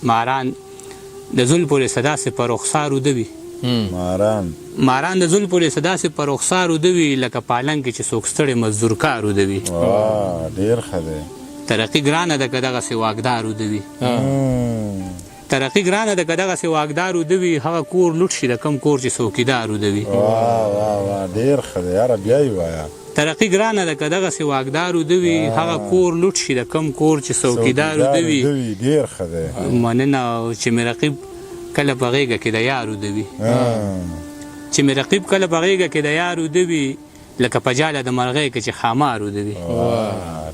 ماران د زلفو له څه داسې په رخسار اوده وي. ماران. ماران د زلفو له څه داسې په رخسار اوده وي لکه پالنګ کې چې څوک ستړی مزدورکار اوده وي. واه ډېر ښه دی. ترقي ګرانه ده که دغسې واکدار اوده وي. ترقي ګرانه ده که دغسې واکدار اوده وي هغه کور لوټ شي د کوم کور چې څوکیدار اوده وي. واه واه واه ډېر ښه دی یاره بیا یې وایه. ترقي ګرانه ده که دغسې واکدار اوده وي هغه کور لوټ شي د کوم کور چې څوکیدار اوده وي. ډېر ښه دی. مننه چې مې رقیب کله په غېږه کې د یار اوده وي. چې مې رقیب کله په غېږه کې د یار اوده وي لکه په جاله د مرغۍ کې چې ښامار اوده وي.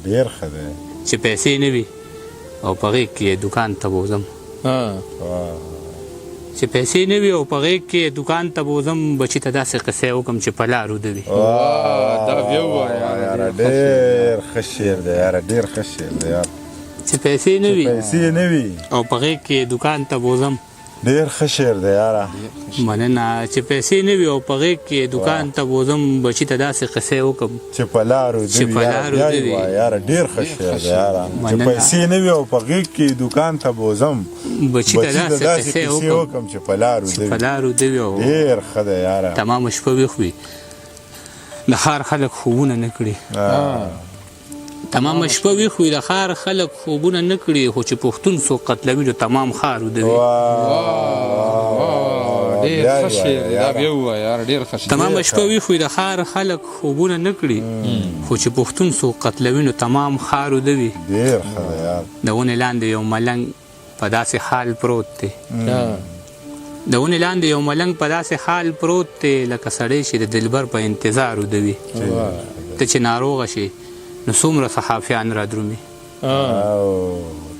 ډېر ښه دی. چې پیسې نه وي او په غېږ کې یې دوکان ته بوځم. چې پیسې نه وي او په غېږ کې یې دوکان ته بوځم بچي ته داسې قصې وکړم چې په لار اوده وي. دا بیا ووایه یاره ډېر ښه شعر دی یاره ډېر ښه شعر دی یار. چې پیسې نه وي پیسې نه وي او په غېږ کې یې دوکان ته بوځم. ډېر ښه شعر دی یاره. مننه چې پیسې نه وي او په غېږ کې یې دوکان ته بوځم بچي ته داسې قصې وکړم چې په لار اوده چې وي په یاره لار بیا اوده یې وي. وایه یاره ډېر ښه شعر دی یاره. چې مننه. پیسې نه وي او په غېږ کې یې دوکان ته بوځم بچي ته بچي ته داسې داسې قصې قصې وکړم وکړم چې په لار چې اوده په وي. لار اوده وي او ډېر ښه دی یاره. تمامه شپه ویښ وي د ښار خلک خوبونه نه کړي. تمامه شپه ویښ وي د ښار خلک خوبونه نه کړي خو چې پښتون څوک قتلوي نو تمام ښار اوده وي. ډېر ښه شعر دی دا بیا ووایه یاره ډېر ښه شعر. تمامه شپه ویښ وي د ښار خلک خوبونه نه کړي خو چې پښتون څوک قتلوي نو تمام ښار اوده وي. ډېر ښه دی یار. د ونې لاندې یو ملنګ په داسې حال پروت دی. د ونې لاندې یو ملنګ په داسې حال پروت دی لکه سړی چې د دلبر په انتظار اوده وي. ته چې ناروغه شې نو څومره صحافیان رادرومي.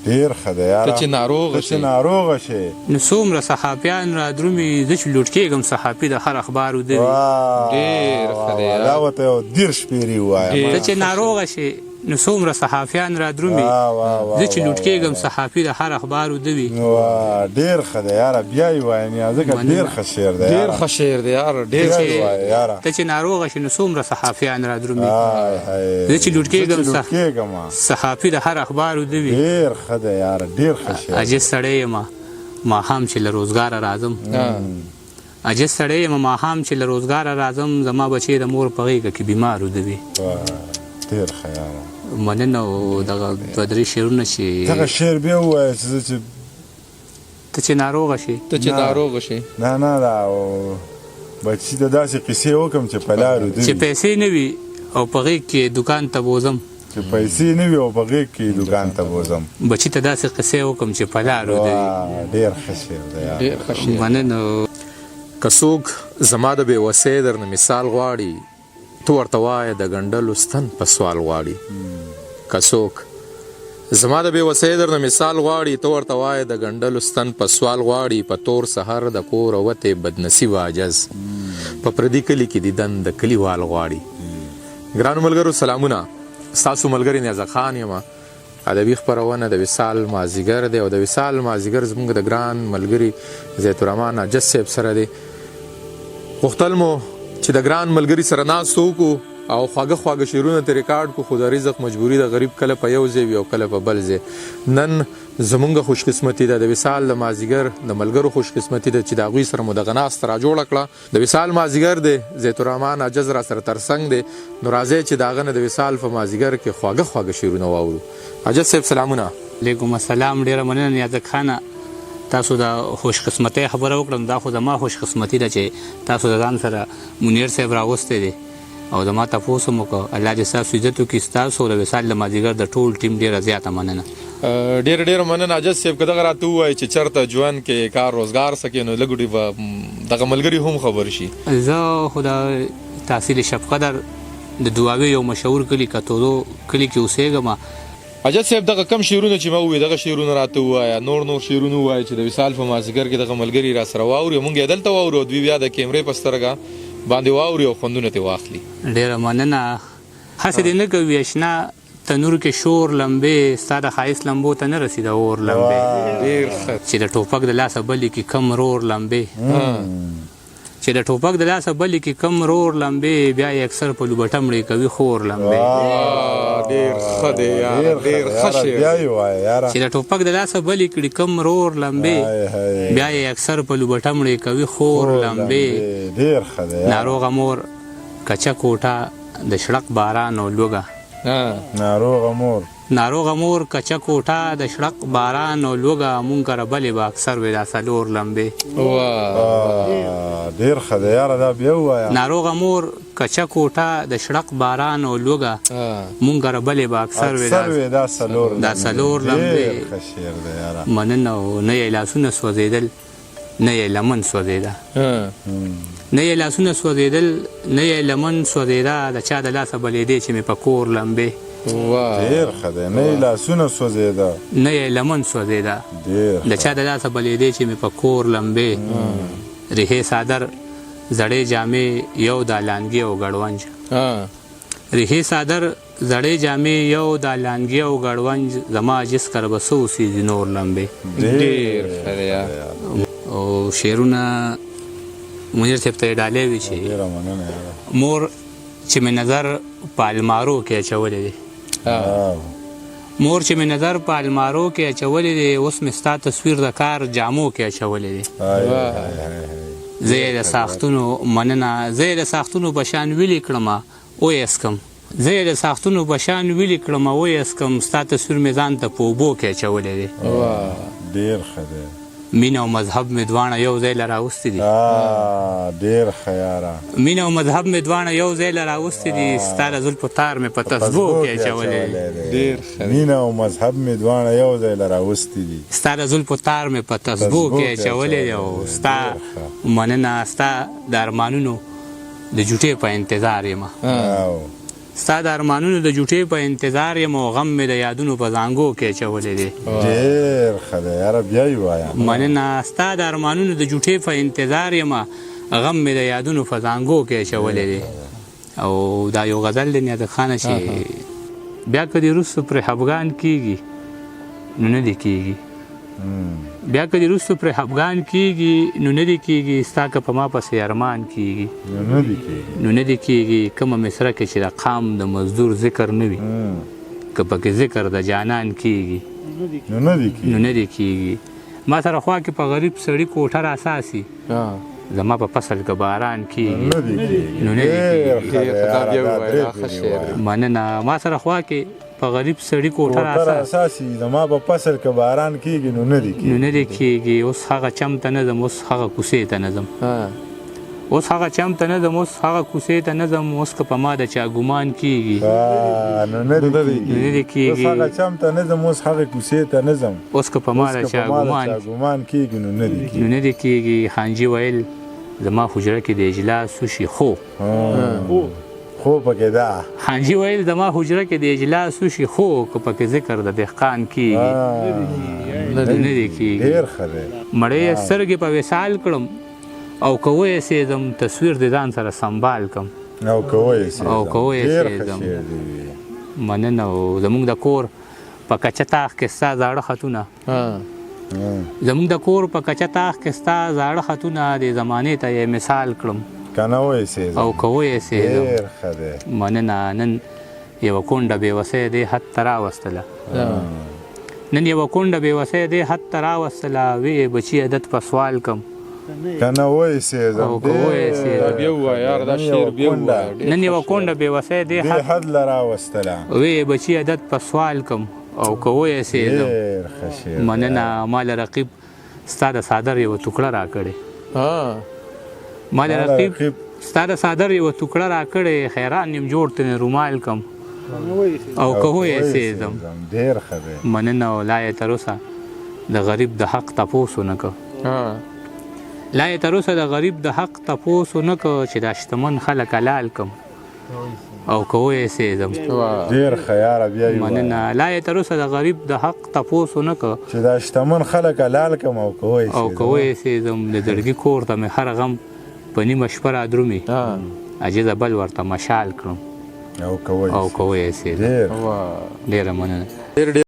ډېر ښه دی یاره. ته چې ناروغه ته چې ناروغه شې نو څومره صحافیان رادرومي زه چې لوټ کېږم صحافي د هر اخبار اوده وي. ډېر ښه دی یاره. دا ورته یو 30 پېرې ووایه. ته چې ناروغه شې نو څومره صحافیان را درومي زه چې لوټ کېږم صحافي د هر اخبار اوده وي. واه ډېر ښه دی یاره بیا یې وایه نیازکه ډېر ښه شعر دی ډېر ښه شعر دی یاره ډېر ښه وایه یاره. ته چې ناروغه شې نو څومره صحافیان را درومي زه چې لوټ کېږم صحافي د هر اخبار اوده وي. ډېر ښه دی یاره ډېر ښه شعر. عاجز سړی یم ماښام چې له روزګاره راځم. عاجز سړی یم ماښام چې له روزګاره راځم زما بچی د مور په غېږه کې بیمار اوده وي. ډېر ښه یاره. مننه او دغه دوه درې شعرونه چې دغه شعر بیا ووایه چې زه چې ته چې ناروغه شې. ته چې ناروغه شې. نه نه دا بچي ته داسې قصې وکړم چې په لار اوده وي. چې پیسې نه وي او په غېږ کې یې دوکان ته بوځم. چې پیسې نه وي او په غېږ کې یې دوکان ته بوځم. بچي ته داسې قصې وکړم چې په لار اوده وي. ډېر ښه شعر دی یاره. ډېر ښه شعر. مننه. که څوک زما د بې وسۍ درنه مثال غواړي ته ورته وایه د ګنډلو ستن په سوال غواړي. که څوک زما د بې وسۍ درنه مثال غواړي ته ورته وایه د ګنډلو ستن په سوال غواړي. په تور سحر د کوره وتې بدنصیبه عجز په پردي کلي کې دیدن د کلیوال غواړي. ګرانو ملګرو سلامونه، ستاسو ملګری نیازک خان یم. ادبي خپرونه د وصال مازیګر دی او د وصال مازیګر زموږ د ګران ملګري زیت الرحمن عاجز صاحب سره دی. غوښتل مو چې د ګران ملګري سره ناست وکړو او خواږه خواږه شعرونه ترې ریکارډ کړو، خو د رزق مجبوري ده، غریب کله په یو ځای وي او کله په بل ځای. نن زموږ خوشقسمتي ده، د وصال د مازیګر د ملګرو خوشقسمتي ده چې د هغوی سره مو دغه ناسته را جوړه کړه. د وصال مازیګر دی، زیت الرحمن عاجز راسره ترڅنګ دی، نو راځئ چې د هغه نه د وصال په مازیګر کې خواږه خواږه شعرونه واورو. عاجز صاحب سلامونه. علیکم السلام، ډیره مننه نیازک خانه، تاسو د خوش قسمتۍ خبره وکړه، نو دا خو زما خوش قسمتي ده چې تاسو د ځان سره منیر صاحب راوستی دی او زما تپوس هم وکړ. الله دې ستاسو عزت وکړي، ستاسو او د وصال د مازیګر د ټول ټیم ډیره زیاته مننه. ډیره ډیره مننه عاجز صاحب، که دغه راته ووایې چې چرته ژوند کې کار روزګار څه کې نو لږ ډي به دغه ملګري هم خبر شي. زه خو د تحصیل شبقدر د دعاوې یو مشهور کلي کتودو کلي کې اوسېږم. عاجز صاحب دغه کم شعرونه چې ما وویل دغه شعرونه راته ووایه، نور نور شعرونه ووایه چې د وصال په مازیګر کې دغه ملګري راسره واوري او موږ یې دلته واورو او دوی بیا د کیمرې په سترګه باندې واوري او خوندونه ترې واخلي. ډیره مننه. هسې دې نه کوي اشنا تنور کې شور لمبې، ستا د ښایست لمبو ته نه رسي د اور لمبې. ډیر ښه. چې د ټوپک د لاسه بلې کړي کم رور لمبې. چې د ټوپک د لاسه بلې کې کم رور لمبې، بیا یې اکثر په لوبټه مړې کوي خور لمبې. ډېر ښه دی یاره، ډېر ښه شعر. بیا یې ووایه یاره. چې د ټوپک د لاسه بلې کړي کم رور لمبې، بیا یې اکثر په لوبټه مړې کوي خور لمبې. ډېر ښه دی. ناروغه مور کچه کوټه د شړق باران او لوږه. ناروغه مور، ناروغه مور کچه کوټه د شړق باران او لوږه، مونږ کره بلې به اکثر وې دا څلور لمبې. ډېر ښه دی یاره، دا بیا ووایه. ناروغه مور کچه کوټه د شړق باران او لوږه، مونږ کره بلې به اکثر وې دا څلور، دا څلور لمبې. ډېر ښه شعر دی یاره. مننه. نه یې لاسونه سوځېدل، نه یې لمن سوځېده، نه یې لاسونه سوځېدل، نه یې لمن سوځېده، د چا د لاسه بلېدې چې مې په کور لمبې. ډېر ښه دی. نه یې لاسونه سوځېده، نه یې لمن سوځېده، د چا د لاسه بلېدې چې مې په کور لمبې. ریحې څادر زړې جامې یو د لانګې او ګړونج، ریحې څادر زړې جامې یو د لانګې او ګړونج، زما جس کره به څه اوسېږي نور لمبې. ډېر ښه دی. او شعرونه منیر صاحب ته یې ډالۍ وي چې مور چې مې نظر په المارو کې اچولی دی، مور چې مې نظر په المارو کې اچولی دی، اوس مې ستا تصویر د کار جامو کې اچولی دی. زه یې د ساختونو مننه، زه یې د ساختونو په شان ویلي کړمه او یې څکم، زه یې د ساختونو په شان ویلي کړم او یې څکم، ستا تصویر مې ځان ته په اوبو کې اچولی دی. ډېر ښه دی. مینه او مذهب مې دواړه یو ځای له راوستي دي. ډېر ښه یاره. مینه او مذهب مې دواړه یو ځای له راوستي دي، ستا د زلفو تار مې په تسبو کې اچولی دی. مینه او مذهب مې دواړه یو ځای له راوستي دي، ستا د زلفو تار مې په تسبو کې اچولی دی. او ستا مننه، ستا د ارمانونو د جوټې په انتظار یم، ستا د ارمانونو د جوټې په انتظار یم، او غم مې د یادونو په زانګو کې اچولی دی. ډېر ښه دی یاره، بیا یې ووایه. مننه. ستا د ارمانونو د جوټې په انتظار یم، غم مې د یادونو په زانګو کې اچولی دی. او دا یو غزل دی نیازک خانه چې بیا که دې وروسته پرې خفګان کېږي نو نه دې کېږي، بیا که دې وروسته پرې خفګان کېږي نو نه دې کېږي، ستا که په ما پسې ارمان کېږي نو نه دې کېږي. کومه مصره کې چې د قام د مزدور ذکر نه وي، که پکې ذکر د جانان کېږي نو نه دې کېږي. ما سره خوا کې په غریب سړي کوټه راساسي، زما په فصل کې باران کېږي نو نه دې کېږي. مننه. ما سره خوا کې په غریب سړي کوټه راساسي، زما په فصل کې باران کېږي نو نه دې کېږي، نو نه دې کېږي. اوس هغه چم ته نه ځم، اوس هغه کوڅې ته نه ځم، اوس هغه چم ته نه ځم، اوس هغه کوڅې ته نه ځم، اوس که په ما د چا ګمان کېږي نو نه دې کېږي. اوس هغه چم ته نه ځم، اوس هغه کوڅې ته نه ځم، اوس که په ما د چا ګمان کېږي نو نه دې کېږي، نو نه دې کېږي. خانجي ویل زما حجره کې د اجلاس وشي، خو خو پکې ده. خانجي ویل زما حجره کې د اجلاس وشي، خو که پکې ذکر د دهقان کېږي نه دې کېږي. ډېر ښه دی. مړې یې سترګې په وصال کړم او که ویې سېزم، تصویر د ځان سره سنبال کم او که ویې سېزم. مننه. او زموږ د کور په کچه تاخ کې ستا زاړه خطونه، زموږ د کور په کچه تاخ کې ستا زاړه خطونه، د زمانې ته یې مثال کړم که نه ویې سېزم او که ویې سېزم. ډېر ښه دی. مننه. نن یوه کونډه بېوسۍ دې حد ته راوستله، نن یوه کونډه بېوسۍ دې حد ته راوستله، ویې بچي عدت په سوال کم که نه ویې سېزم او که ویې سېزم. بیا ووایه یاره، دا شعر بیا ووایه. نن یوه کونډه بېوسۍ دې حد له راوستله، ویې بچي عدت په سوال کم او که ویې سېزم. ډېر ښه شعر. مننه. ما له رقیب ستا د څادر یوه ټوکړه راکړې، ما له رقیب ستا د څادر یوه ټوکړه راکړې، حیران یم جوړ ترې رومال کم او که ویې سېزم. ډېر ښه دی. مننه. او لا یې تر اوسه د غریب د حق تپوس ونه کړ، لا یې تر اوسه د غریب د حق تپوس ونه کړ، چې دا شتمن خلک حلال کم او که ویې سېزم. ډېر ښه یاره، بیا یې ووایه. مننه. لا یې تر اوسه د غریب د حق تپوس ونه کړ، چې دا شتمن خلک حلال کم او که ویې او که ویې سېزم. د زړګي کور ته مې هر غم په نیمه شپه رادرومي، عاجزه بل ورته مشال کړم او که ویې سېزم. ډېره مننه.